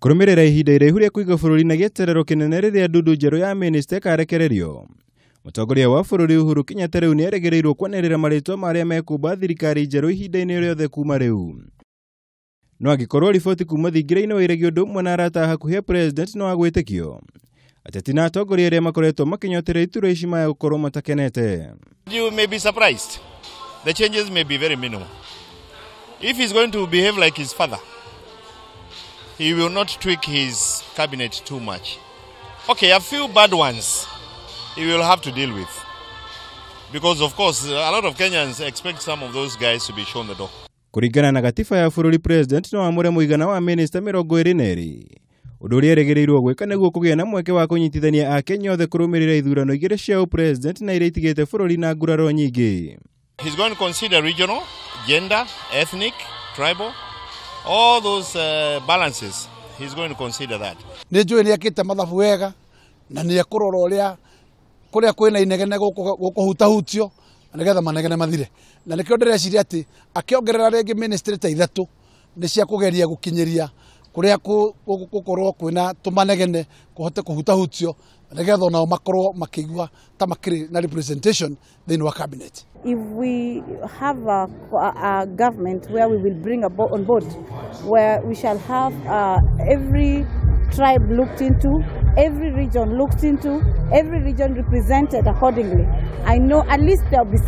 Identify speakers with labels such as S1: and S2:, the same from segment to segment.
S1: Kũrũmĩrĩra ihinda iraihu rĩa kũiga bũrũri na gĩeterero kĩnene rĩrĩa ndundu njerũ ya mĩnĩsta ĩkarekererio. Mũtongoria wa bũrũri Uhuru Kenyatta rĩu nĩerĩgĩrĩirwo kwanĩrĩra marĩtwa ma arĩa mekũmba thirikari njerũ ihinda-inĩ rĩothe kuma rĩu. No angĩkorwo riboti kuma thingira-inĩ wa iregi ũndũ ũmwe na arata a hakuhĩ a president no agwĩtĩkio. Ateti na atongoria arĩa makoretwo makĩnyotera iturwa ici maya gũkorwo matakenete.
S2: You may be surprised. The changes may be very minimal. If he's going to behave like his father, he will not tweak his cabinet too much. Okay, a few bad ones he will have to deal with. Because, of course, a lot of Kenyans expect some of those guys to be shown the door.
S1: Kũringana na gatiba ya bũrũri, president no amũre mũigana wa mĩnĩsta 22, ũndũ ũrĩa erĩgĩrĩirwo gwĩka nĩguo kũgĩa na mweke wa kũnyitithania akenya othe kũrũmĩrĩra ithurano igĩrĩ cia ũpresident na iria itigĩte bũrũri na nguraro nyingĩ.
S2: He's going to consider regional, gender, ethnic, tribal, all those balances. He's going to consider that.
S3: Nĩ njũĩ nĩ ekĩte mathabu wega na nĩ ekũrora ũrĩa kũrĩa kwĩna inegene gũkũhutahutio nĩgetha manegene mathire, na nĩkĩo ndĩreciria atĩ akĩongerera rĩngĩ ministry ta ithatũ nĩ cia kũgeria gũkinyĩria kũrĩa gũkorwo kwĩna tũmanegene kũhote kũhutahutio nĩgetha onao makorwo makĩigua ta makĩrĩ na representation thĩinĩ wa cabinet.
S4: If we have a government where we will bring on board, where we shall have every tribe looked into, every region looked into, every region represented accordingly, I know at least there will be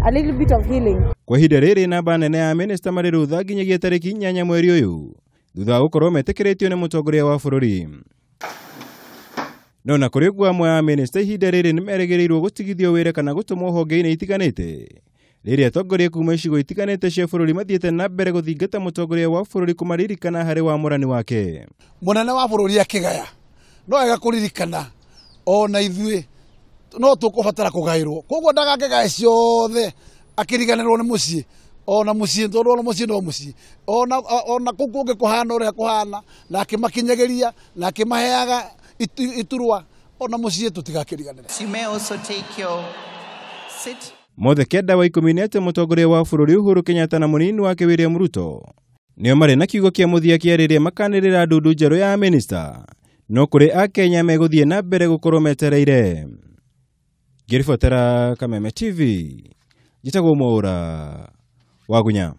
S4: a little bit of healing.
S1: Kwa ihinda rĩrĩ namba nene ya mĩnĩsta marĩ rũtha nginyagia tarĩki 8 mweri ũyũ thutha wa gũkorwo metĩkĩrĩtio nĩ mũtongoria wa bũrũri. No na kũrĩ ũguo amwe a mĩnĩsta ihinda rĩrĩ nĩ merĩgĩrĩirwo gũtigithio wĩra kana gũtũmwo honge-inĩ itiganĩte rĩrĩa atongoria kuma icigo itiganĩte cia bũrũri mathiĩte na mbere gũthingata mũtongoria wa bũrũri kũmaririkana harĩ wamũrani wake.
S3: Mũnene wa bũrũri akĩgaya no wega kũririkana ona ithuĩ no tũkũbatara kũgaĩrwo, koguo ndagakĩgae ciothe akĩriganĩrwo nĩ mũciĩ, ona mũciĩ tondũ ona mũciĩ no mũciĩ, ona kũu kũngĩ kũhana ũrĩa kũhana, na akĩmakinyagĩria na akĩmaheaga iturwa, ona mũciĩ tũtigakĩriganĩre.
S5: You may also take your seat.
S1: Mothe kenda wa ikũmi nĩ atĩ mũtongoria wa bũrũri Uhuru Kenyatta na mũnini wake William Ruto nĩo marĩ na kiugo kĩa mũthia kĩa rĩrĩa makanĩrĩra ndundu njerũ ya mĩnĩsta, no kũrĩ akenya megũthiĩ na mbere gũkorwo metereire. Ngĩribotera Kameme TV, njĩtagwo Mwaũra Wagunya.